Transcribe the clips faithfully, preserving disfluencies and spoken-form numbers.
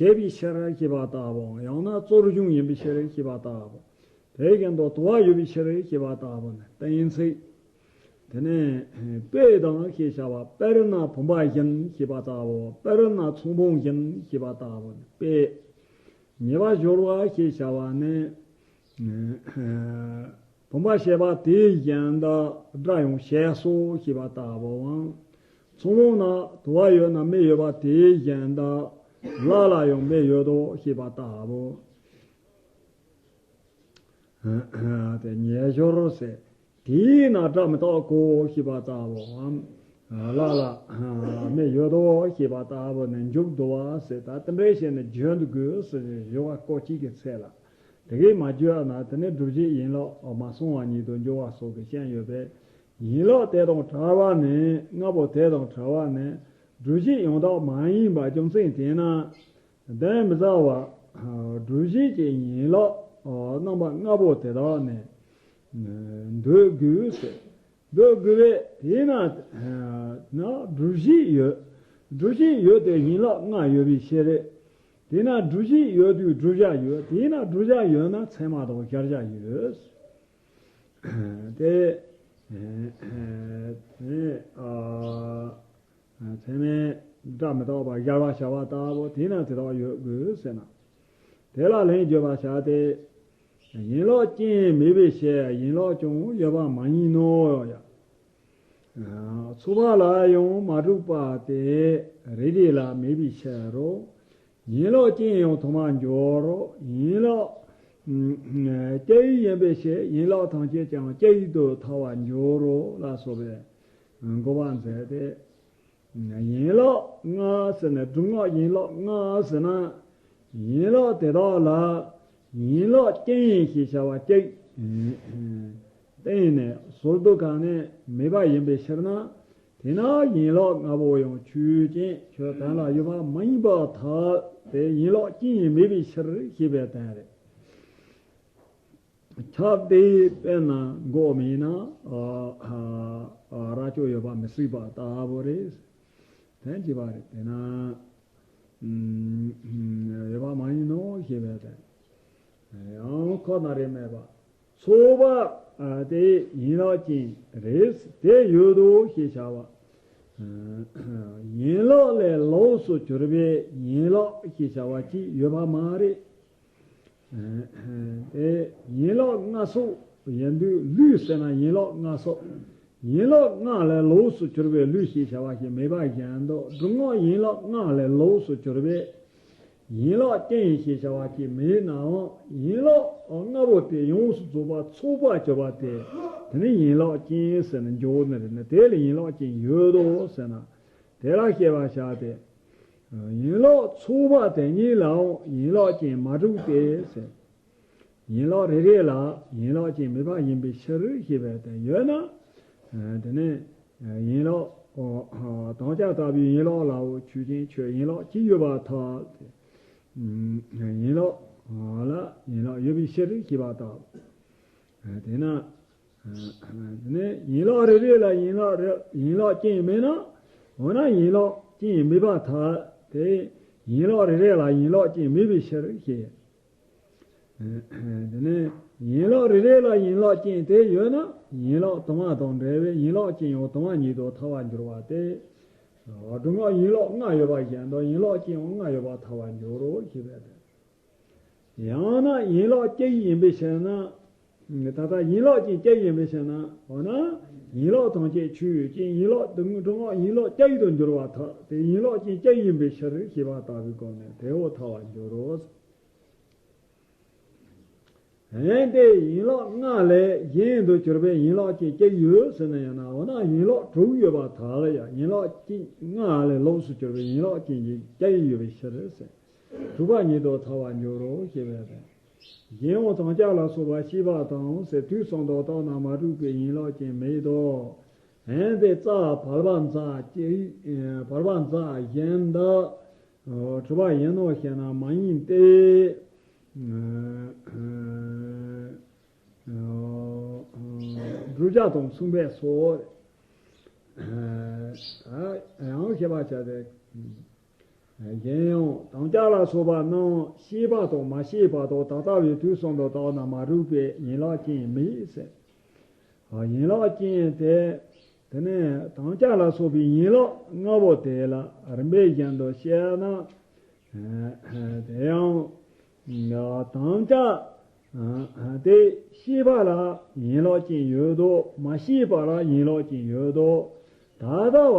བྱས་པའི་ཕྱིར་ཞེས་པ་ལྟ་བུ། ཡང་ན་རྩོལ་བྱུང་ཡིན་པའི་ཕྱིར་ཞེས་པ་ལྟ་བུ། དེ་བཞིན་དུ་དུ་བ་ཡོད་པའི་ཕྱིར་ཞེས་པ་ལྟ་བུ་ནི་གཏན་ཚིགས། དེ་ནས་དཔེ་དང་ཞེས་བྱ་བ། དཔེར་ན་བུམ་པ་བཞིན་ཞེས་པ་ལྟ་བུ། དཔེར་ན་ཚོང་འབུམ་བཞིན་ཞེས་པ་ལྟ་བུ་ནི་དཔེ། ཉེ་བར་སྦྱོར་བ་ཞེས་བྱ་བ་ནི། བུམ་པ་བྱས་པ་དེ་བཞིན་དུ་སྒྲ་ཡང་བྱས་སོ་ཞེས་པ་ལྟ་བུའམ། ཚོང་འབུམ་ན་དུ་བ་ཡོད་ན་མེ་ཡོད་པ་དེ་བཞིན་དུ་ལ་ལ་ཡང་མེ་ཡོད་དོ་ཞེས་པ་ལྟ་བུ། དེ་ཉེ་སྦྱོར་ཟེར། དེས་ན་སྒྲ་མི་རྟག་གོ་ཞེས་པ་ལྟ་བུའམ། ལ་ལ་མེ་ཡོད་དོ་ཞེས་པ་ལྟ་བུ་ནི་མཇུག་བསྡུ་བ་ཟེར། ད་དེ་འདྲ་བྱས་ནས་བརྗོད་འདུག་དགོས་ཟེར་ནས་སྦྱོར་བ་སྐོར་གཅིག་གི་ཚད་ལ། དེ་གས་མ་བརྗོད་ན་དེ་ནི་སྒྲུབ་བྱེད་ཡིན་ལུགས་མ་སོང་བ་ཉིད་དུ་འགྱུར་བ་སོགས་ཀྱི་རྐྱེན་ཡོད་པས། ཡིན་ལུགས་དེ་དང་བྲལ་བ་ནི། ལྔ་པོ་དེ་དང་བྲལ་བ་ནི་སྒྲུབ་བྱེད་ཡང་དག་མ་ཡིན་པ་རྒྱུ་མཚན་དེས་ན། གདན་མི་ཟ་བར་སྒྲུབ་བྱེད་ཀྱི་ཡིན་ལུགས་རྣམ་པ་ལྔ་པོ་དེ་དག་ནི་འདོད་དགོས་ཟེར། འདོད་དགོས་པས། དེས་ན་ན་སྒྲུབ་བྱེད་ཡོད། སྒྲུབ་བྱེད་ཡོད་དེ་ཡིན་ལུགས་ལྔ་ཡོད་པའི་ཕྱིར། དེས་ན་སྒྲུབ་བྱེད་ཡོད་དུས་བསྒྲུབ་བྱ་ཡོད། དེས་ན་བསྒྲུབ་བྱ་ཡོད་ན་ཚད་མ་དང་གཞལ་བྱ་ཡོད། དེ་ཚད་མས་སྒྲ་མི་རྟག་པ་གཞལ་བར་བྱ་བ་ལྟ་བུ། དེས་ན་དེ་དག་ཡོད་དགོས་ཟེར་ན། དེ་ལ་ལན་བརྗོད་པར་བྱ་སྟེ། ཡིན་ལུགས་ཅན་མེད་པའི་ཕྱིར་ཡིན་ལུགས་ཀྱང་ཡོད་པ་མ་ཡིན་ནོ། ཡ། ཚོགས་པ་ལ་ཡང་མ་གྲུབ་པ་སྟེ་རེ་རེ་ལ་མེད་པའི་ཕྱིར་རོ། ཡིན་ལུགས་ཅན་ཡང་དུ་མར་འགྱུར་རོ། ཡིན་ལུགས་སྐྱེ་བོ་ཡིན་པའི་ཕྱིར་ཡིན་ལུགས་ཐམས་ཅད་ཀྱང་སྐྱེ་བོ་དུ་ཐལ་བར་འགྱུར་རོ་ལ་སོགས་པའི་དགོངས་པ་མཛད་དེ། ཡིན་ལུགས་ལྔ་ཟེར་ན། སྒྲུབ་ངག་ཡིན་ལུགས་ལྔ་ཟེར་ན། ཡིན་ལུགས་དེ་དག་ལ་ཡིན་ལུགས་ཅན་ཞེས་བྱ་བ་གཅིག་བསྟན་ནས་ཟུར་དུ་གང་ནས་མེད་པ་ཡིན་པའི་ཕྱིར་ན། དེས་ན་ཡིན་ལུགས་ལྔ་པོ་ཡང་ཆོས་ཅན། ཆོས་དོན་ལ་ཡོད་པ་མ་ཡིན་པར་ཐལ་ཏེ་ཡིན་ལུགས་ཅན་མེད་པའི་ཕྱིར་ཞེས་པའི་དོན་རེད། ཁྱབ་སྟེ་དཔེར་ན་མགོ་མེད་ན་ཨ་ཨ་ཨ་རྭ་ཅོ་ཡོད་པ་མི་སྲིད་པ་ལྟ་བུ་རེད། དོན་གཅིག་པ་རེད། དེས་ན་ཡོད་པ་མ་ཡིན་ནོ་ཞེས་པའི་དོན། ཡང་ཁོ་ན་རེ་མེད་པ། ཚོགས་པ་དེ་ཡིན་ལུགས་ཅན་རེད། དེ་ཡོད་དོ་ཞེས་བྱ་བ། ཡིན་ལུགས་ལས་ལོགས་སུ་གྱུར་པའི་ཡིན་ལུགས་ཞེས་བྱ་བ་ཅིག་ཡོད་པ་མ་རེད། དེ་ཡིན་ལུགས་ལྔ་སོགས་ཡིན་དུས་ལུགས་ཟེར་ན་ཡིན་ལུགས་ལྔ་སོགས། ཡིན་ལུགས་ལྔ་ལས་ལོགས་སུ་གྱུར་པའི་ལུགས་ཞེས་བྱ་བ་ཞིག་མེད་པ་བཞིན་དུ། སྒྲུབ་ངག་ཡིན་ལུགས་ལྔ་ལས་ལོགས་སུ་གྱུར་པའི་ཡིན་ལུགས་ཅན་ཞེས་བྱ་བ་ཅིག་མེད་ནའང་། ཡིན་ལུགས་ལྔ་པོ་དེ་ཡོངས་སུ་རྫོགས་པ་ཚོགས་པར་གྱུར་པ་དེ། དེ་ནི་ཡིན་ལུགས་ཅན་ཟེར་ནས་འཇོག་ནི་རེད་ན། དེ་ལ་ཡིན་ལུགས་ཅན་ཡོད་དོ་ཟེར་ན། དེ་ལ་བཤད་པར་བྱ་སྟེ། ཡིན་ལུགས་ཚོགས་པ་དེ་ཉིད་ལའང་ཡིན་ལུགས་ཅན་མ་གྲུབ་སྟེ་ཟེར། ཡིན་ལུགས་རེ་རེ་ལ་ཡིན་ལུགས་ཅན་མེད་པ་ཡིན་པའི་ཕྱིར་ཞེས་པའི་དོན་ཡོད་ན། དེ་ནི་ཡིན་ལུགས་དམ་བཅའ་ལྟ་བུའི་ཡིན་ལུགས་ལའོ། ཆོས་ཅན། ཆོས་ཡིན་ལུགས་ཅན་ཡོད་པར་ཐལ་ཏེ། ཡིན་ལུགས་ལ་ཡིན་ལུགས་ཡོད་པའི་ཕྱིར་ཞེས་པ་ལྟ་བུ། དེས་ན། དེ་ནས་ཡིན་ལུགས་རེ་རེ་ལ་ཡིན་ལུགས་རེ་ཡིན་ལུགས་ཅན་མེད་ན། འོ་ན་ཡིན་ལུགས་ཅན་མེད་པར་ཐལ་ཏེ། ཡིན་ལུགས་རེ་རེ་ལ་ཡིན་ལུགས་ཅན་མེད་པའི་ཕྱིར་ཞེས། དེ་ནས་ཡིན་ལུགས་རེ་རེ་ལ་ཡིན་ལུགས་ཅན་དེ་ཡོད་ན། ཡིན་ལུགས་དུ་མ་དང་འབྲེལ་བའི་ཡིན་ལུགས་ཅན་ཡང་དུ་མ་ཉིད་དུ་ཐལ་བར་འགྱུར་བ་སྟེ། སྒྲུབ་ངག་ཡིན་ལུགས་ལྔ་ཡོད་པ་བཞིན་དུ་ཡིན་ལུགས་ཅན་ཡང་ལྔ་ཡོད་པར་ཐལ་བར་འགྱུར་རོ་ཞེས་པའི་དོན། ཡང་ན་ཡིན་ལུགས་ཅན་ཡིན་པའི་ཕྱིར་ན། ད་ལྟ་ཡིན་ལུགས་ཅན་ཅན་ཡིན་པའི་ཕྱིར་ན། འོ་ན་ཡིན་ལུགས་ཐམས་ཅད་ཆོས་ཅན། ཡིན་ལུགས་དུ་སྒྲུབ་ངག་ཡིན་ལུགས་ཅན་དུ་འགྱུར་བར་ཐལ་ཏེ། ཡིན་ལུགས་ཅན་ཅན་ཡིན་པའི་ཕྱིར་ཞེས་པ་ལྟ་བུའི་སྒོ་ནས་དེའོ་ཐལ་བར་འགྱུར་རོ། འོན་ཏེ་ཡིན་ལུགས་ལྔ་ལས་གཞན་དུ་གྱུར་པའི་ཡིན་ལུགས་ཅན་ཅན་ཡོད་ཟེར་ན་ཡང་ན། འོ་ན་ཡིན་ལུགས་དྲུག་ཡོད་པར་ཐལ་ཡ། ཡིན་ལུགས་ཅན་ལྔ་ལས་ལོགས་སུ་གྱུར་པའི་ཡིན་ལུགས་ཅན་ཅན་ཡོད་པའི་ཕྱིར་ཟེར། དྲུག་པ་ཉིད་དུ་ཐལ་བར་འགྱུར་རོ་ཞེས་པའི་དོན། གཞན་ཡང་དམ་བཅའ་ལ་སོགས་པ་ཤེས་པ་དང་ཟེར། དུས་གསུམ་དུ་རྟག་ན་མ་གྲུབ་པའི་ཡིན་ལུགས་ཅན་མེད་དོ། འོན་ཏེ་རྩ་བར་པ་མཛའ་བར་པ་མཛའ་བཞིན་དུ་གྲུབ་པ་ཡིན་ནོ་ཞེ་ན་མ་ཡིན་ཏེ། བསྒྲུབ་བྱ་དང་མཚུངས་པས་སོ། ཡང་ཞེས་པ་བྱ་སྟེ། གཞན་ཡང་དམ་བཅའ་ལ་སོགས་པ་རྣམས་ཤེས་པ་དང་མ་ཤེས་པ་དང་ད་ལྟ་བའི་དུས་གསུམ་དུ་བརྟགས་ན་མ་གྲུབ་པའི་ཡན་ལག་ཅན་མེད་ཟེར། ཡན་ལག་ཅན་དེ། དེ་ནས་དམ་བཅའ་ལ་སོགས་པའི་ཡན་ལག་ལྔ་པོ་དེ་ལ་རིམ་པས་བཞིན་དུ་བཤད་ན། དེ་ཡང་དམ་བཅའ་དེ་ཤེས་པ་ལ་ཡན་ལག་ཅན་ཡོད་དོ། མ་ཤེས་པ་ལ་ཡན་ལག་ཅན་ཡོད་དོ། ད་ལྟ་བ་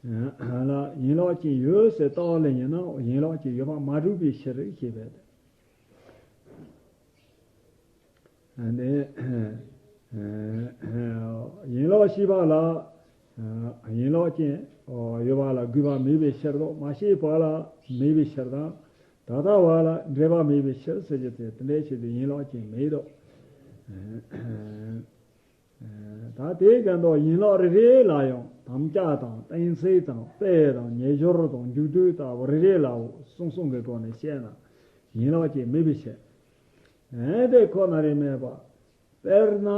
ལ་ཡན་ལག་ཅན་ཡོད་ཟེར་བརྟགས་ལ་ཡིན་ན་ཡན་ལག་ཅན་ཡོད་པ་མ་གྲུབ་པའི་ཕྱིར་ཞེས་པས། ནས། ཡན་ལག་ཤེས་པ་ལ། ཡན་ལག་ཅན་ཡོད་པ་ལ་དགོས་པ་མེད་པའི་ཕྱིར་རོ། མ་ཤེས་པ་ལ་མེད་པའི་ཕྱིར་དང་། ད་ལྟ་བ་ལ་འབྲེལ་བ་མེད་པའི་ཕྱིར་ཟེར་གྱི་དེ་དེ་འདྲའི་ཕྱིར་དུ་ཡན་ལག་ཅན་མེད་དོ། ད་དེའི་གན་དུ་ཡན་ལག་རེ་རེ་ལ་ཡང་དམ་བཅའ་དང་གཏན་ཚིགས་དང་དཔེ་དང་ཉེ་སྦྱོར་དང་མཇུག་བསྡུ་ལྟ་བུ་རེ་རེ་ལའོ་གསུམ་གསུམ་གྱི་སྒོ་ནས་བཤད་ན་ཡན་ལག་ཅན་མེད་པའི་ཕྱིར། ཨེ་དེ་ཁོ་ན་རེ་མེད་པ། དཔེར་ན་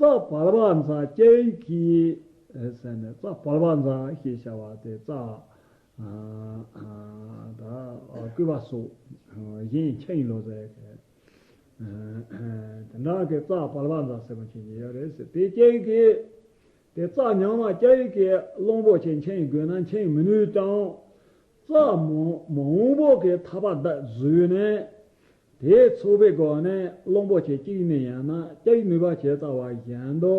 རྩ་བལ་པ་མཛའ་སྐྱེ་གི་ཟེར་ནས་རྩ་བལ་པ་མཛའ་ཞེས་བྱ་བ་དེ་རྩ་ད་བཀོད་པ་སོགས་གཞན་ཆེན་ལོ་ཟེར་གི་དེ་འདྲ་གི་རྩ་བལ་པ་མཛའ་ཟེར་བ་ཅན་ཡོད་རེད་ཟེར། དེ་སྐྱེ་གི་དེ་རྩ་ཉག་མ་སྐྱེ་གི་གླང་པོ་ཆེ་འཆིང་དགོས་ན་འཆིང་མི་ནུས་ཀྱང་། རྩ་མང་མང་པོ་གི་ཐག་པ་བཟོས་ནས། དེའི་ཚོགས་པའི་སྒོ་ནས་གླང་པོ་ཆེ་གཅིག་ནས་ཡང་ན་གཅིག་ནུས་པ་བྱས་ཙང་བ་གཞན་དུ།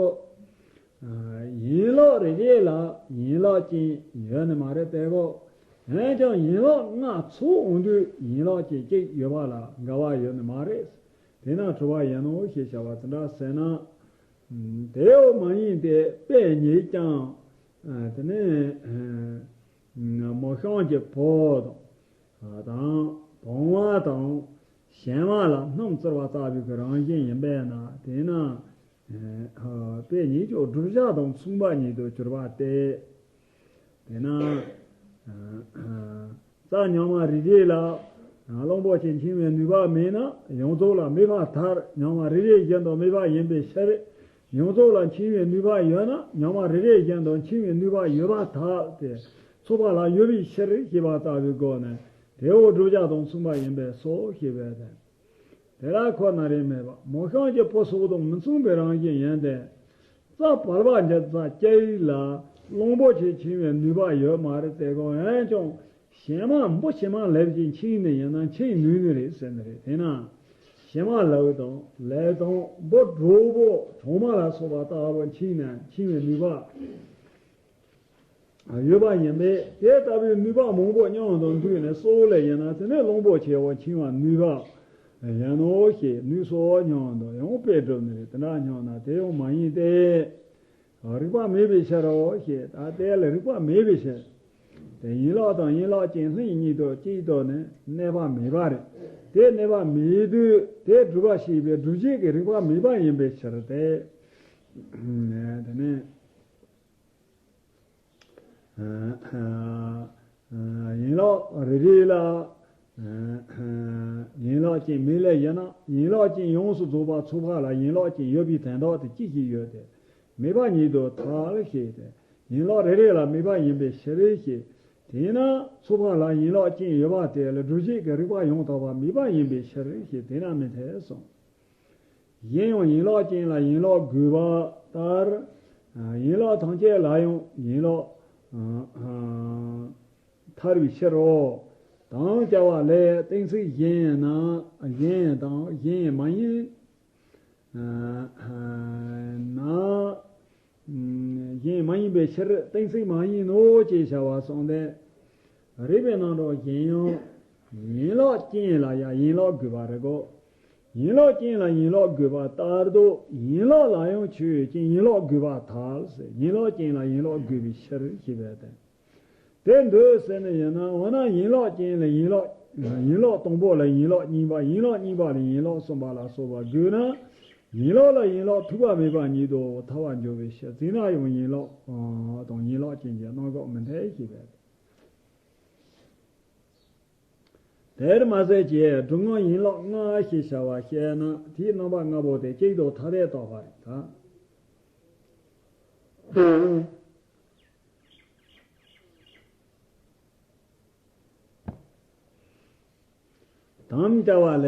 ཡན་ལག་རེ་རེ་ལ་ཡན་ལག་ཅན་ཡོད་ནི་མ་རེད་དེ་གོ། འོན་ཀྱང་ཡན་ལག་ལྔ་ཚོགས་འོང་དུས་ཡན་ལག་ཅན་གཅིག་ཡོད་པ་ལ་འགལ་བ་ཡོད་ནི་མ་རེད། དེས་ན་གྲུབ་པ་ཡིན་ནོ་ཞེས་བྱ་བ་དེ་འདྲ་ཟེར་ན། དེའོ་མ་ཡིན་ཏེ་དཔེ་ཉིད་ཀྱང་། དེ་ནས། མོ་གཤམ་གྱི་ཕོ་དང་། དང་བུང་བ་དང་གཞན་མ་ལ་སྣུམ་བཙིར་བ་ལྟ་བུའི་གི་རང་བཞིན་ཡིན་པས་ན་དེས་ན། དཔེ་ཉིད་ཀྱང་བསྒྲུབ་བྱ་དང་མཚུངས་པ་ཉིད་དུ་གྱུར་པ་སྟེ། དེས་ན། རྩ་ཉག་མ་རེ་རེ་ལ་གླང་པོ་ཆེ་འཆིང་བའི་ནུས་པ་མེད་ན་ཡོངས་རྫོགས་ལ་མེད་པར་ཐལ། ཉག་མ་རེ་རེ་བཞིན་དུ་མེད་པ་ཡིན་པའི་ཕྱིར། ཡོངས་རྫོགས་ལ་འཆིང་བའི་ནུས་པ་ཡོད་ན་ཉག་མ་རེ་རེ་བཞིན་དུ་འཆིང་བའི་ནུས་པ་ཡོད་པར་ཐལ་ཏེ། ཚོགས་པ་ལ་ཡོད་པའི་ཕྱིར་ཞེས་པ་ལྟ་བུའི་སྒོ་ནས་དེའོ་བསྒྲུབ་བྱ་དང་མཚུངས་པ་ཡིན་པས་སོ་ཞེས་པས་ཏེ། དེ་ལ་ཁོ་ན་རེ་མེད་པ་མོ་གཤམ་གྱི་ཕོ་སོགས་དང་མི་མཚུངས་པའི་རང་བཞིན་ཡིན་ཏེ། རྩ་བལ་པ་འཇའ་ཟ་སྐྱེ་ཡིག་ལ་གླང་པོ་ཆེ་འཆིང་བའི་ནུས་པ་ཡོད་མ་རེད་དེ་གོ། འོན་ཀྱང་ཞན་མ་འབུ་ཞན་མ་ལེབ་ཅིག་འཆིང་ནས་ཡིན་ན་འཆིང་ནུས་ནི་རེད་ཟེར་ནི་རེད། དེས་ན་ཞན་མ་ལེབ་དང་ལེབ་དང་འབུ་གྲོག་པོ་གྲོག་མ་ལ་སོགས་པ་ལྟ་བུ་འཆིང་ནས་འཆིང་བའི་ནུས་པ་ཡོད་པ་ཡིན་པས། དེ་ལྟ་བུའི་ནུས་པ་མང་པོ་མཉམ་དུ་འདུས་ནས་གསོ་བ་ལས་ཡིན་ན་དེ་ནས་གླང་པོ་ཆེ་བ་འཆིང་བ་ནུས་པ་ཡིན་ནོ་ཞེས་ནུས་གསོ་བ་མཉམ་དུ་ཡང་དཔེ་བསྒྲུབས་ནས་དེ་འདྲ་སྙམ་ན་དེ་ཡང་མ་ཡིན་ཏེ། རིགས་པ་མེད་པའི་ཕྱིར་རོ་ཞེས་ད་དེ་ལ་རིགས་པ་མེད་པའི་ཕྱིར། དེ་ཡན་ལག་དང་ཡན་ལག་ཅན་ལྷན་གཉིས་དུ་གཅིག་ཏུ་ནི་གནས་པ་མེད་པ་རེད། དེ་གནས་པ་མེད་དུས་དེ་སྒྲུབ་པ་ཞེས་པའི་སྒྲུབ་བྱེད་ཀྱི་རིགས་པ་མེད་པ་ཡིན་པའི་ཕྱིར་ཏེ། དེ་ནས། ཡན་ལག་རེ་རེ་ལ་ཡན་ལག་ཅན་མེད་ལས་ཡིན་ན་ཡན་ལག་ཅན་ཡོངས་སུ་རྫོགས་པ་ཚོགས་པ་ལ་ཡན་ལག་ཅན་ཡོད་པའི་དོན་དག་དེ་ཅི་ཞིག་ཡོད་དེ། མེད་པ་ཉིད་དུ་ཐལ་ཞེས་ཏེ། ཡན་ལག་རེ་རེ་ལ་མེད་པ་ཡིན་པའི་ཕྱིར་ཞེས། དེས་ན་ཚོགས་པ་ལ་ཡན་ལག་ཅན་ཡོད་པ་དེ་ལ་སྒྲུབ་བྱེད་ཀྱི་རིགས་པ་ཡང་དག་པ་མེད་པ་ཡིན་པའི་ཕྱིར་ཞེས་དེས་ན་མི་འཐད་གསུངས། གཞན་ཡང་ཡན་ལག་ཅན་ལ་ཡན་ལག་དགོས་པ་ལྟར། ཡན་ལག་ཐམས་ཅད་ལ་ཡང་ཡན་ལག་ཐལ་བའི་ཕྱིར་རོ། དམ་བཅའ་བ་ལས་གཏན་ཚིགས་གཞན་ན་གཞན་དང་གཞན་མ་ཡིན་ན། གཞན་མ་ཡིན་པའི་ཕྱིར་གཏན་ཚིགས་མ་ཡིན་ནོ་ཅེས་བྱ་བ་གསུངས་ཏེ། རིགས་པའི་རྣམ་གྲངས་གཞན་ཡང་། ཡན་ལག་ཅན་ལ་ཡང་ཡན་ལག་དགོས་པ་རེད་གོ། ཡན་ལག་ཅན་ལ་ཡན་ལག་དགོས་པ་ལྟར་དུ་ཡན་ལག་ལ་ཡང་ཆོས་ཅན་ཡན་ལག་དགོས་པ་ཐལ་ཟེར། ཡན་ལག་ཅན་ལ་ཡན་ལག་དགོས་པའི་ཕྱིར་ཞེས་པས་ཏེ། དེ་འདོད་ཟེར་ནས་ཡིན་ན་འོ་ན་ཡན་ལག་ཅན་ལ་ཡན་ལག་ཡན་ལག་དང་པོ་ལ་ཡན་ལག་གཉིས་པ། ཡན་ལག་གཉིས་པ་ལ་ཡན་ལག་གསུམ་པ་ལ་སོགས་པ་དགོས་ན། ཡན་ལག་ལ་ཡན་ལག་ཐུག་པ་མེད་པ་ཉིད་དུ་ཐལ་བར་འཇོག་པའི་ཕྱིར། དེས་ན་ཡང་ཡན་ལག་དང་ཡན་ལག་ཅན་གྱི་རྣམ་གཞག་མི་འཐད་ཞེས་པས། དེར་མ་ཟད་ཀྱི་སྒྲུབ་ངག་ཡན་ལག་ལྔ་ཞེས་བྱ་བ་བཤད་ན་དེའི་རྣམ་པ་ལྔ་པོ་དེ་གཅིག་ཏུ་ཐ་དད་བཏགས་པ་རེད་ད། དམ་བཅའ་བ་ལས་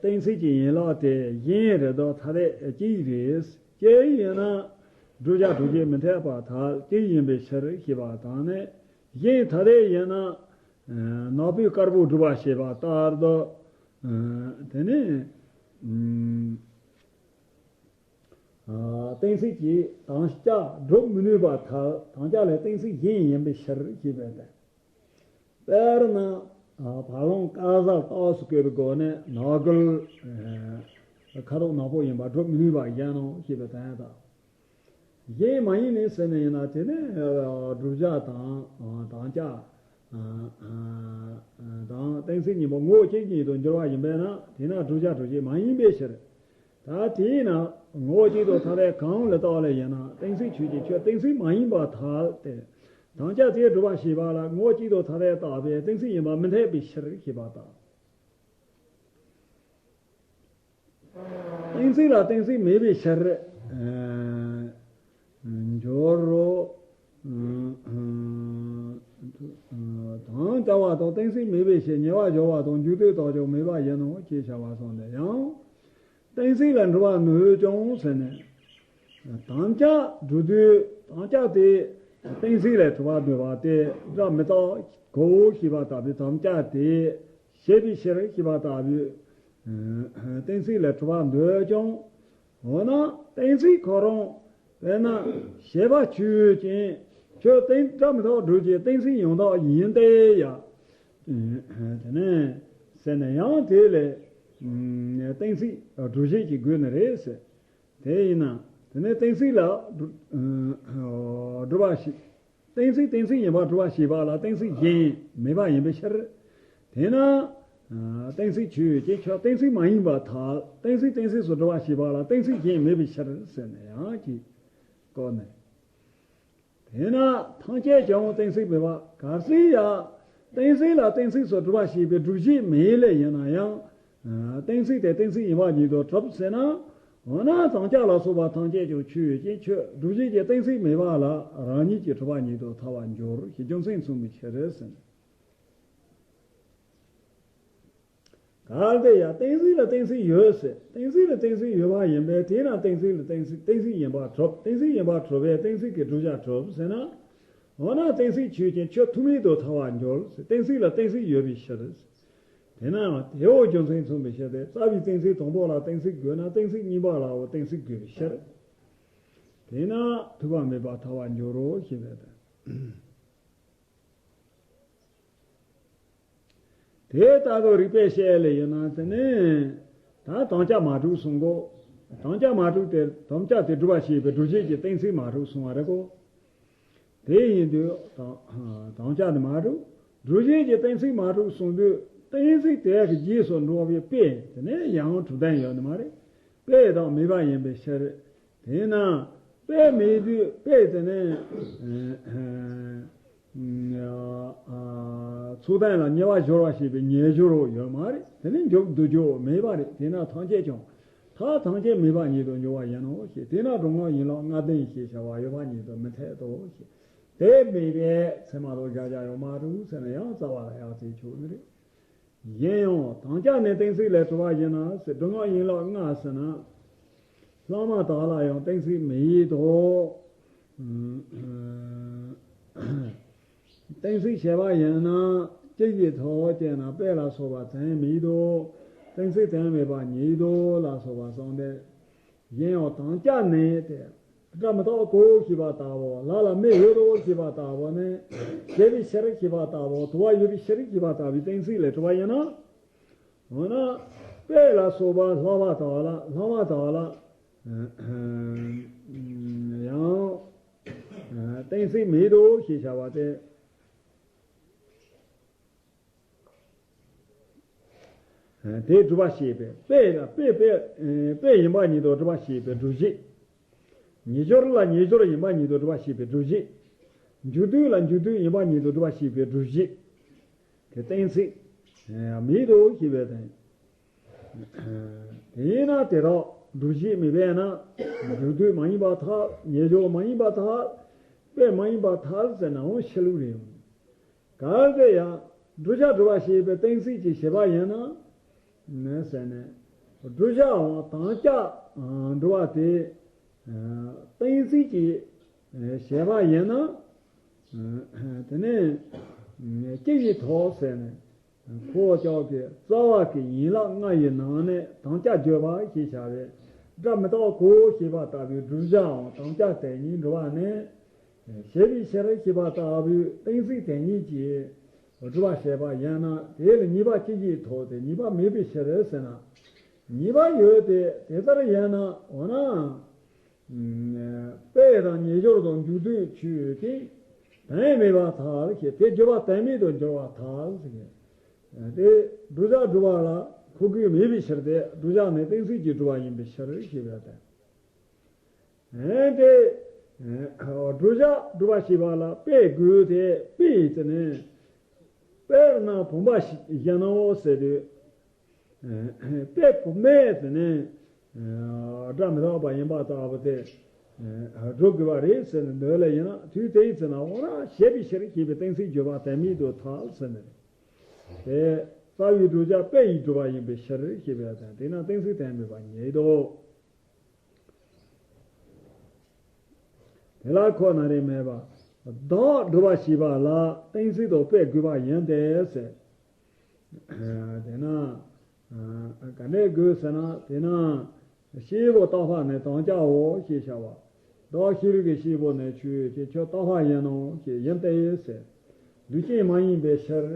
གཏན་ཚིགས་ཀྱི་ཡན་ལག་དེ་གཞན་རེད་དོ། ཐ་དད་གཅིག་རེད། གཅིག་ཡིན་ན་བསྒྲུབ་བྱ་སྒྲུབ་བྱེད་མི་འཐད་པར་ཐལ། གཅིག་ཡིན་པའི་ཕྱིར་ཞེས་པ་དང་ནི། གཞན་ཐ་དད་ཡིན་ན་ནག་པོས་དཀར་པོ་སྒྲུབ་པ་ཞེས་པ་ལྟར་དུ། དེ་ནི། གཏན་ཚིགས་ཀྱིས་དམ་བཅའ་སྒྲུབ་མི་ནུས་པར་ཐལ། དམ་བཅའ་ལས་གཏན་ཚིགས་གཞན་ཡིན་པའི་ཕྱིར་ཞེས་པས་ཏེ། དཔེར་ན། བ་ལང་དཀར་གཟར་རྟགས་སུ་བཀོད་པའི་སྒོ་ནས་ནག་གུལ། ཁ་དོག་ནག་པོ་ཡིན་པར་སྒྲུབ་མི་ནུས་པ་གཞན་ནོ་ཞེས་པའི་དོན་དང་། གཞན་མ་ཡིན་ནི་ཟེར་ནི་ཡིན་ན་དེ་ནི་བསྒྲུབ་བྱ་དང་དམ་བཅའ་དང་གཏན་ཚིགས་གཉིས་པོ་ངོ་བོ་གཅིག་ཉིད་དུ་འགྱུར་བ་ཡིན་པས་ན། དེས་ན་བསྒྲུབ་བྱ་སྒྲུབ་བྱེད་མ་ཡིན་པའི་ཕྱིར། ད་དེས་ན་ངོ་བོ་གཅིག་ཏུ་ཐ་དད་གང་ལ་བརྟགས་ལ་ཡིན་ན་གཏན་ཚིགས་ཆོས་ཅན། ཁྱོད་གཏན་ཚིགས་མ་ཡིན་པར་ཐལ་ཏེ། དམ་བཅའ་དེས་སྒྲུབ་པ་ཞེས་པ་ལ་ངོ་བོ་གཅིག་ཏུ་ཐ་དད་བཏགས་པས་གཏན་ཚིགས་ཡིན་པ་མི་འཐད་པའི་ཕྱིར་ཞེས་པ་དང་། གཏན་ཚིགས་ལ་གཏན་ཚིགས་མེད་པའི་ཕྱིར། འགྱུར་རོ། དམ་བཅའ་བ་དང་གཏན་ཚིགས་མེད་པའི་ཕྱིར། ཉེ་བར་སྦྱོར་བ་དང་མཇུག་བསྡུ་དག་ཀྱང་མེད་པར་ཡིན་ནོ་ཞེས་བྱ་བ་སོགས་ནས་ཡང་། གཏན་ཚིགས་ལ་འགྲོ་བ་ནུས་ཀྱང་ཟེར་ནས། དམ་བཅའ་སྒྲུབ་དུས་དམ་བཅའ་དེ་གཏན་ཚིགས་ལས་གྲུབ་པར་འདོད་པ་སྟེ་སྒྲ་མི་རྟག་གོ་ཞེས་པ་ལྟ་བུའི་དམ་བཅའ་དེ་བྱས་པའི་ཕྱིར་ཞེས་པ་ལྟ་བུའི་གཏན་ཚིགས་ལས་གྲུབ་པར་འདོད་ཀྱང་། འོ་ན་གཏན་ཚིགས་ཁོ་རང་དཔེར་ན་བྱས་པ་ཆོས་ཅན། ཁྱོད་གཏན་སྒྲ་མི་རྟག་སྒྲུབ་བྱེད་གཏན་ཚིགས་ཡང་དག་ཡིན་ཏེ་ཡ། དེ་ནས་ཟེར་ནས་ཡང་དེ་ལས་གཏན་ཚིགས་སྒྲུབ་བྱེད་ཀྱི་དགོས་ནི་རེད་ཟེར། དེ་ཡིན་ན་དེ་ནས་གཏན་ཚིགས་ལ་སྒྲུབ་པ་ཞིག་གཏན་ཚིགས་གཏན་ཚིགས་ཡིན་པར་གྲུབ་པ་ཞེས་པ་ལ་གཏན་ཚིགས་གཞན་མེད་པ་ཡིན་པའི་ཕྱིར། དེས་ན། གཏན་ཚིགས་ཆོས་ཅན། ཁྱོད་གཏན་ཚིགས་མ་ཡིན་པར་ཐལ། གཏན་ཚིགས་གཏན་ཚིགས་སུ་གྲུབ་པ་ཞེས་པ་ལ་གཏན་ཚིགས་གཞན་མེད་པའི་ཕྱིར་ཟེར་ནས་ཡང་ཅིག་བཀོད་ནས། དེས་ན་ཐམས་ཅད་ཀྱང་གཏན་ཚིགས་མེད་པ། གལ་སྲིད་ཡང་གཏན་ཚིགས་ལ་གཏན་ཚིགས་སུ་གྲུབ་པ་ཞེས་པའི་སྒྲུབ་བྱེད་མེད་ལེ་ཡིན་ན་ཡང་། གཏན་ཚིགས་དེ་གཏན་ཚིགས་ཡིན་པ་ཉིད་དུ་གྲུབ་ཟེར་ན། འོ་ན་དམ་བཅའ་ལ་སོགས་པ་ཐམས་ཅད་ཀྱང་ཆོས་ཅན། ཁྱོད་སྒྲུབ་བྱེད་ཀྱི་གཏན་ཚིགས་མེད་པ་ལ་རང་ཉིད་ཀྱིས་གྲུབ་པ་ཉིད་དུ་ཐལ་བར་འགྱུར་ཞེས་རྒྱུ་མཚན་མཚུངས་པའི་ཕྱིར་ཟེར། གལ་ཏེ་ཡང་གཏན་ཚིགས་ལ་གཏན་ཚིགས་ཡོད་ཟེར། གཏན་ཚིགས་ལ་གཏན་ཚིགས་ཡོད་པ་ཡིན་པས་དེས་ན་གཏན་ཚིགས་ལ་གཏན་ཚིགས་གཏན་ཚིགས་ཡིན་པར་གྲུབ། གཏན་ཚིགས་ཡིན་པར་གྲུབ་པས་གཏན་ཚིགས་ཀྱི་བསྒྲུབ་བྱ་གྲུབ་ཟེར་ན། འོ་ན་གཏན་ཚིགས་ཆོས་ཅན། ཁྱོད་ཐུག་མེད་དུ་ཐལ་བར་འགྱུར་ཟེར། གཏན་ཚིགས་ལ་གཏན་ཚིགས་ཡོད་པའི་ཕྱིར། དེས་ན་དེའོ་རྒྱུ་མཚན་མཚུངས་པའི་ཕྱིར་ཏེ། རྩ་བའི་གཏན་ཚིགས་དང་པོ་ལ་གཏན་ཚིགས་དགོས་ན་གཏན་ཚིགས་གཉིས་པ་ལའོ་གཏན་ཚིགས་དགོས་པའི་ཕྱིར། དེས་ན་ཐུག་པ་མེད་པར་ཐལ་བར་འགྱུར་རོ་ཞེས་པས་ཏེ། དེ་ལྟ་བུ་རིགས་པས་དཔྱད་ལེ་ཡིན་ན་དེ་ནི་ད་དམ་བཅའ་མ་གྲུབ་གསུང་གོ། དམ་བཅའ་མ་གྲུབ་སྟེ་དམ་བཅའ་དེ་སྒྲུབ་པ་ཞེས་པའི་སྒྲུབ་བྱེད་ཀྱི་གཏན་ཚིགས་མ་གྲུབ་གསུང་བ་རེད་གོ། དེ་ཡིན་དུས་དམ་དམ་བཅའ་དེ་མ་གྲུབ། སྒྲུབ་བྱེད་ཀྱི་གཏན་ཚིགས་མ་གྲུབ་གསུང་དུས་གཏན་ཚིགས་དེ་གི་རྗེས་སུ་འགྲོ་བའི་དཔེ་དེ་ནི་ཡང་གྲུབ་ལྡན་ཡོད་ནི་མ་རེད། དཔེ་དག་མེད་པ་ཡིན་པའི་ཕྱིར། དེས་ན་དཔེ་མེད་དུས་དཔེ་དེ་ནི་ཚུལ་ལྡན་ལ་ཉེ་བར་སྦྱོར་བ་ཞེས་པའི་ཉེ་སྦྱོར་ཡོད་མ་རེད། དེ་ནི་འཇུག་འདུ་འཇུག་མེད་པ་རེད། དེས་ན་ཐམས་ཅད་ཀྱང་ཐ་ཐམས་ཅད་མེད་པ་ཉིད་དུ་འགྱུར་བ་ཡིན་ནོ་ཞེས། དེས་ན་སྒྲུབ་ངག་ཡན་ལག་ལྔ་ལྡན་ཞེས་བྱ་བ་ཡོད་པ་ཉིད་དུ་མི་འཐད་དོ་ཞེས། དེ་མེད་པས་ཚད་མ་ལ་གཞལ་བྱ་ཡང་མ་གྲུབ་ཟེར་ན་ཡང་རྩ་བ་ལ་ཡང་དེ་ཆོག་ནི་རེད། གཞན་ཡང་དམ་བཅའ་ནི་གཏན་ཚིགས་ལས་གྲུབ་པ་ཡིན་ན་ཟེར། སྒྲུབ་ངག་ཡན་ལག་ལྔ་ཟེར་ན། ལྷག་མ་དག་ལ་ཡང་གཏན་ཚིགས་མེད་དོ། གཏན་ཚིགས་བྱས་པ་ཡིན་ན་ཅི་ཞིག་ཐོབ་ཅེ་ན་དཔེ་ལ་སོགས་པ་དོན་མེད་དོ། གཏན་ཚིགས་དོན་མེད་པ་ཉིད་དོ་ལ་སོགས་པ་གསུངས་ཏེ། གཞན་ཡང་དམ་བཅའ་ནི་སྟེ། སྒྲ་མི་རྟག་གོ་ཞེས་པ་ལྟ་བུ། ལ་ལ་མེ་ཡོད་དོ་ཞེས་པ་ལྟ་བུ་ནི། བྱས་པའི་ཕྱིར་ཞེས་པ་ལྟ་བུ། དུ་བ་ཡོད་པའི་ཕྱིར་ཞེས་པ་ལྟ་བུའི་གཏན་ཚིགས་ལས་གྲུབ་པ་ཡིན་ན། འོ་ན། དཔེ་ལ་སོགས་པ་ལྷག་མ་དག་ལ་ལྷག་མ་དག་ལ། ཡང་། གཏན་ཚིགས་མེད་དོ་ཞེས་བྱ་བ་སྟེ། དེ་སྒྲུབ་པ་ཞེས་པས་དཔེ་ལ་དཔེ་དཔེ་དཔེ་ཡིན་པ་ཉིད་དུ་སྒྲུབ་པ་ཞེས་པའི་སྒྲུབ་བྱེད། ཉེ་སྦྱོར་ལ་ཉེ་སྦྱོར་ཡིན་པ་ཉིད་དུ་སྒྲུབ་པ་ཞེས་པའི་སྒྲུབ་བྱེད། མཇུག་སྡུད་ལ་མཇུག་སྡུད་ཡིན་པ་ཉིད་དུ་སྒྲུབ་པ་ཞེས་པའི་སྒྲུབ་བྱེད། དེ་གཏན་ཚིགས་མེད་དོ་ཞེས་པའི་དོན། དེས་ན་དེ་དག་སྒྲུབ་བྱེད་མེད་པས་ན། མཇུག་སྡུད་མ་ཡིན་པར་ཐལ། ཉེ་སྦྱོར་མ་ཡིན་པར་ཐལ། དཔེ་མ་ཡིན་པར་ཐལ་ཟེར་ནའང་ཕྱི་ལུགས་རེད། གལ་ཏེ་ཡང་བསྒྲུབ་བྱ་སྒྲུབ་པ་ཞེས་པའི་གཏན་ཚིགས་ཀྱི་བྱེད་པ་ཡིན་ན། ནས་ཟེར་ནས། བསྒྲུབ་བྱའམ་དམ་བཅའ་འགྲོ་བ་དེ་གཏན་ཚིགས་ཀྱིས་བྱས་པ་ཡིན་ན། དེ་ནས་ཅི་ཡིས་ཐོགས་ཟེར་ནས། ཁོ་ཅག་གི་རྩ་བ་གི་ཡན་ལག་ལྔ་ཡི་ནང་ནས་དམ་བཅའ་བརྗོད་པ་ཞེས་བྱ་བའི་སྒྲ་མི་རྟག་གོ་ཞེས་པ་ལྟ་བུའི་བསྒྲུབ་བྱའམ་དམ་བཅའ་དེ་ཉིད་འགྲོ་བ་ནི། བྱས་པའི་ཕྱིར་ཞེས་པ་ལྟ་བུའི་གཏན་ཚིགས་དེ་ཉིད་ཀྱིས་སྒྲུབ་པ་བྱས་པ་ཡིན་ན། དེ་ལ་གཉིས་པ་ཅི་ཞིག་ཐོགས་ཏེ་གཉིས་པ་མེད་པའི་ཕྱིར་ཟེར་ན། གཉིས་པ་ཡོད་དེ། དེ་ལྟར་ཡིན་ན། འོ་ན། དཔེ་དང་ཉེ་སྦྱོར་དང་མཇུག་སྡུད་ཆོས་ཅན། དོན་མེད་པར་ཐལ་ཞེས། དེ་བརྗོད་པ་དོན་མེད་དུ་འགྱུར་བར་ཐལ་ཟེར། དེ་བསྒྲུབ་བྱ་སྒྲུབ་པ་ལ་ཁོ་གུ་མེད་པའི་ཕྱིར་ཏེ། བསྒྲུབ་བྱ་ནི་གཏན་ཚིགས་ཀྱིས་གྲུབ་པ་ཡིན་པའི་ཕྱིར་ཞེས་པ་དང་། འོན་ཏེ། བསྒྲུབ་བྱ་སྒྲུབ་པ་ཞེས་པ་ལ་དཔེ་དགོས་ཏེ། དཔེ་ཡིས་དེ་ནི། དཔེར་ན་བུམ་པ་བཞིན་ནོ་ཟེར་དུས། དཔེ་བུམ་པས་དེ་ནི་སྒྲ་མི་རྟག་པ་ཡིན་པ་ལྟ་བུ་དེ་སྒྲུབ་དགོས་པ་རེད་ཟེར་ནས་འདོད་ལེ་ཡིན་ན། དུས་དེའི་ཚེ་ན་འོ་ན་བྱས་པའི་ཕྱིར་ཞེས་པའི་གཏན་ཚིགས་བརྗོད་པ་དོན་མེད་དུ་ཐལ་ཟེར་ནས། དེ་རྩ་བའི་བསྒྲུབ་བྱ་དཔེ་ཡིས་གྲུབ་པ་ཡིན་པའི་ཕྱིར་ཞེས་པའི་དོན་དེས་ན་གཏན་ཚིགས་དོན་མེད་པ་ཉིད་དོ། དེ་ལ་ཁོ་ན་རེ་མེད་པ། བདག་སྒྲུབ་པ་ཞེས་པ་ལ་གཏན་ཚིགས་དང་དཔེ་དགོས་པ་ཡིན་ཏེ་ཟེར། དེས་ན། ག་འདྲས་དགོས་ཟེར་ན། དེས་ན། སྐྱེས་བུ་རྟག་པ་ནི་དམ་བཅའ་འོ་ཞེས་བྱ་བ། བདག་ཤེས་རིག་གི་སྐྱེས་བུ་ནི་ཆོས་ཅན། ཁྱོད་རྟག་པ་ཡིན་ནོ་ཞེས་ཡིན་ཏེ་ཟེར། ལུགས་ཅན་མ་ཡིན་པའི་ཕྱིར།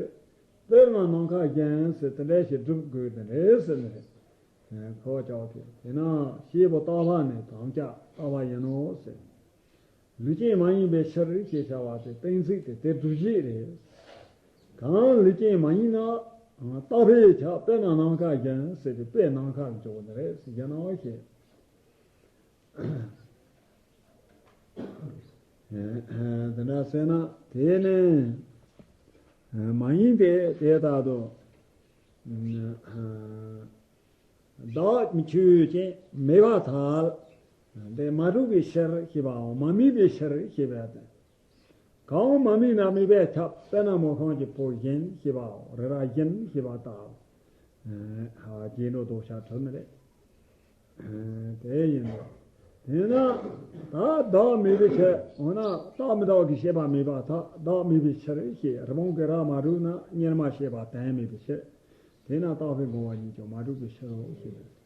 དཔེར་ན་ནམ་མཁའ་བཞིན་ཟེར། དེ་འདྲ་ཞིག་སྒྲུབ་དགོས་དེ་འདྲས་ཟེར་ནས། ཁོ་ཅག་དེ་དེས་ན་སྐྱེས་བུ་རྟག་པ་ནི་དམ་བཅའ་རྟག་པ་ཡིན་ནོ་ཟེར། ལུགས་ཅན་མ་ཡིན་པའི་ཕྱིར་ཞེས་བྱ་བ་དེ་གཏན་ཚིགས་དེ་དེ་སྒྲུབ་བྱེད་རེད། གང་ལུགས་ཅན་མ་ཡིན་ན། རྟག་པས་ཁྱབ་དཔེར་ན་ནམ་མཁའ་བཞིན་ཟེར་ཏེ་དཔེ་ནམ་མཁའ་ལ་འཇོག་ནི་རེད་ཟེར་གྱི་ནོ་ཞེས། དེ་འདྲ་ཟེར་ན་དེ་ནི་མ་ཡིན་ཏེ། དེ་ལྟར་དུ། བདག་ཆོས་ཅན་མེད་པར་ཐལ། དེ་མ་གྲུབ་པའི་ཕྱིར་ཞེས་པའོ། མ་དམིགས་པའི་ཕྱིར་ཞེས་པ་དང་། གང་མ་དམིགས་ན་དམིགས་པས་ཁྱབ། དཔེར་ན་མུ་ཁམས་ཀྱི་བུ་བཞིན་ཞེས་པའོ། རི་རབ་བཞིན་ཞེས་པ་ལྟར། རྗེས་འགྲོ་ལྡོག་ཕྱོགས་གྲུབ་ནི་རེད། དེ་ཡིན་ནོ། དེས་ན་ད་བདག་མེད་པའི་ཕྱིར། འོ་ན་རྟག་མི་རྟག་གི་ཤེས་པ་མེད་པར་ཐལ། བདག་མེད་པའི་ཕྱིར་ཞེས། རི་བོང་གི་རྭ་མ་གྲུབ་ན་གཉེར་མ་ཞེས་པ་དོན་མེད་པའི་ཕྱིར། དེས་ན་རྟག་པའི་འགོང་བ་ཉིད་ཀྱང་མ་གྲུབ་པའི་ཕྱིར་རོ་ཞེས་པས།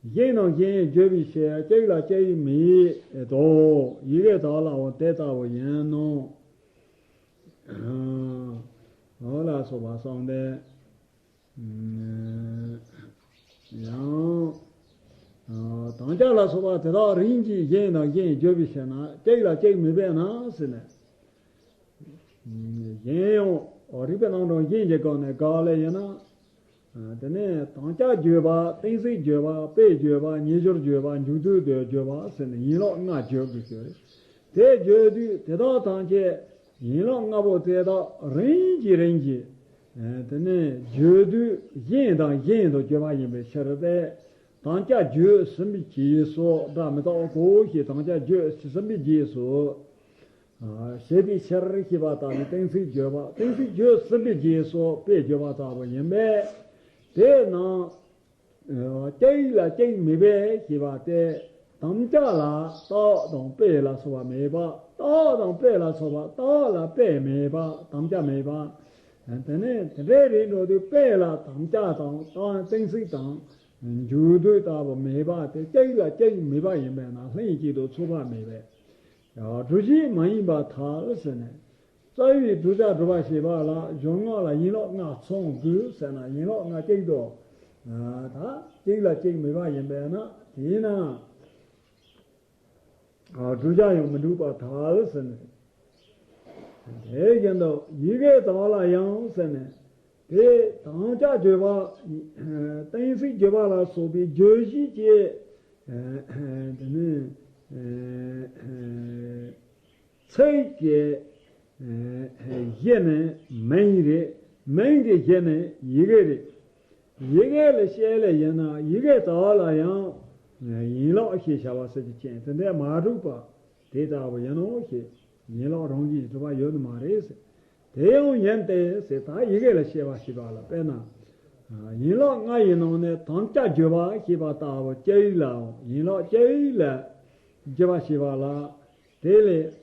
གཞན་དང་གཞན་བརྗོད་པའི་ཕྱིར། གཅིག་ལ་གཅིག་མེད་དོ། ཡི་གེ་དག་ལའང་དེ་ལྟ་བུ་ཡིན་ནོ། འོ་ལ་སོགས་པ་གསུངས་ཏེ། ཡང་། དམ་བཅའ་ལ་སོགས་པ་དེ་དག་རིམ་གྱིས་གཞན་དང་གཞན་བརྗོད་པའི་ཕྱིར་ན། གཅིག་ལ་གཅིག་མེད་པས་ན་ཟེར་ནས། གཞན་ཡང་རིགས་པའི་རྣམ་གྲངས་གཞན་གྱི་སྒང་ནས་དགག་ལེ་ཡིན་ན། དེ་ནས་དམ་བཅའ་བརྗོད་པ། གཏན་ཚིགས་བརྗོད་པ། དཔེ་བརྗོད་པ། ཉེ་སྦྱོར་བརྗོད་པ། མཇུག་སྡུད་དུ་བརྗོད་པ་ཟེར་ནས་ཡན་ལག་ལྔ་བརྗོད་དགོས་ཀྱི་རེད། དེ་བརྗོད་དུས་དེ་དག་ཐམས་ཅད་ཡན་ལག་ལྔ་པོ་དེ་དག་རིམ་གྱིས་རིམ་གྱིས། དེ་ནས་བརྗོད་དུས་གཞན་དང་གཞན་དུ་བརྗོད་པ་ཡིན་པའི་ཕྱིར་ཏེ། དམ་བཅའ་བརྗོད་ཟིན་པའི་རྗེས་སུ། སྒྲ་མི་རྟག་གོ་ཞེས་དམ་བཅའ་བརྗོད་ཟིན་པའི་རྗེས་སུ། བྱས་པའི་ཕྱིར་ཞེས་པ་ལྟ་བུའི་གཏན་ཚིགས་བརྗོད་པ། གཏན་ཚིགས་བརྗོད་ཟིན་པའི་རྗེས་སུ་དཔེ་བརྗོད་པ་ལྟ་བུ་ཡིན་པས། དེས་ན། གཅིག་ལ་གཅིག་མེད་པས་ཞེས་པ་སྟེ། དམ་བཅའ་ལ་རྟགས་དང་དཔེ་ལ་སོགས་པ་མེད་པ། རྟགས་དང་དཔེ་ལ་སོགས་པ། རྟགས་ལ་དཔེ་མེད་པ། དམ་བཅའ་མེད་པ། དེ་ནས་དེ་འདྲའི་རིགས་འགྲོ་དུས་དཔེ་ལ་དམ་བཅའ་དང་། རྟགས་གཏན་ཚིགས་དང་། མཇུག་སྡུད་ལྟ་བུ་མེད་པ་དེ། གཅིག་ལ་གཅིག་མེད་པ་ཡིན་པས་ན་ལྷན་ཅིག་ཏུ་ཚོགས་པ་མེད་པས། བསྒྲུབ་བྱེད་མ་ཡིན་པར་ཐལ་ཟེར་ནས། རྩ་བའི་བསྒྲུབ་བྱ་སྒྲུབ་པ་ཞེས་པ་ལ་གཞུང་ལུགས་ལ་ཡན་ལག་ལྔ་ཚང་དགོས་ཟེར་ན། ཡན་ལག་ལྔ་གཅིག་ཏུ། ད་གཅིག་ལ་གཅིག་མེད་པ་ཡིན་པས་ན། དེས་ན་བསྒྲུབ་བྱ་ཡང་མི་འགྲུབ་པར་ཐལ་ཟེར་ནས། དེ་བཞིན་དུ་ཡི་གེ་དག་ལ་ཡང་ཟེར་ནས། དེ་དམ་བཅའ་བརྗོད་པ། གཏན་ཚིགས་བརྗོད་པ་ལ་སོགས་པའི་བརྗོད་གཞི་ཀྱི། དེ་ནི་ཚིག་གི་གཞི་ནི་མིང་རེད། མིང་གི་གཞི་ནི་ཡི་གེ་རེད། ཡི་གེ་ལ་བཤད་ལེ་ཡིན་ན་ཡི་གེ་དག་ལ་ཡང་ཡན་ལག་ཞེས་བྱ་བ་ཟེར་རྒྱུ་ཅན་དེ་འདྲ་མ་གྲུབ་པ་དེ་ལྟ་བུ་ཡིན་ནོ་ཞེས། ཡན་ལག་རང་བཞིན་གྱིས་གྲུབ་པ་ཡོད་ནི་མ་རེད་ཟེར། དེ་ཡང་ཡིན་ཏེ་ཟེར། ད་ཡི་གེ་ལ་བཤད་པ་ཞེས་པ་ལ་དཔེར་ན། ཡན་ལག་ལྔ་ཡི་ནང་ནས་དམ་བཅའ་བརྗོད་པ་ཞེས་པ་ལྟ་བུ་སྤྱི་ཡིག་ལའོ། ཡན་ལག་སྤྱི་ཡིག་ལ་བརྗོད་པ་ཞེས་པ་ལ། དེ་ལས་